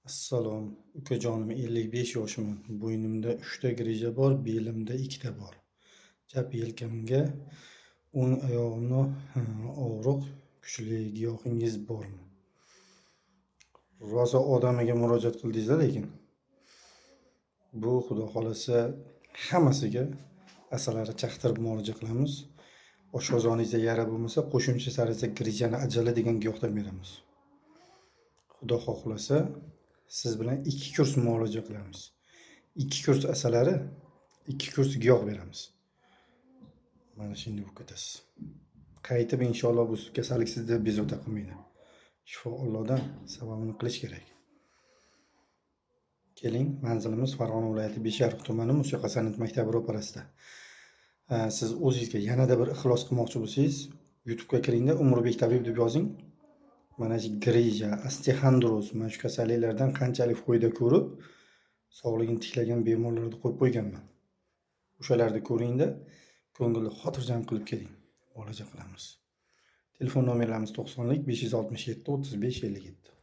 Assalom, ukajonim, 55 yoshiman. Bo'ynimda 3 ta грыжа bor, belimda 2 ta bor. Chap yelkamga, o'ng oyog'imni og'riq kuchli, giyohingiz bormi? Rosa odamiga murojaat qildingiz-a lekin. Bu, xudo xohlasa, hammasiga asalari chaqtirib muolaja qilamiz. Oshqozoningizda yara bo'lmasa, qo'shimcha tarzda грыжа ni ajali degan giyohdan beramiz. Xudo xohlasa, siz bilan 2 kurs muolaja qilamiz. 2 kurs asalari, 2 kurs giyoh beramiz. Mana shunday bo'lib ketasiz. Qaytib, inshaalloh, bu kasallik sizni bezovta qilmaydi. Shifo Allohdan, sababini qilish kerak. Keling, manzilimiz Farg'ona viloyati, Beshariq tumani, musiqa san'at maktabi ro'parasida. Siz o'zingizga yanada bir ixlos qilmoqchi bo'lsangiz, YouTube'ga kiringda, Umrbek tabib deb yozing. Mana shu грыжа, остеохондроз, mana shu kasalliklardan qanchalik foyda ko'rib, sog'lig'ini tiklagan bemorlarni qo'yib qo'yganman. O'shalarni ko'ringda, ko'ngilni xotirjam qilib keling. Muolaja qilamiz. Telefon nomerlarimiz 90 567 35 57.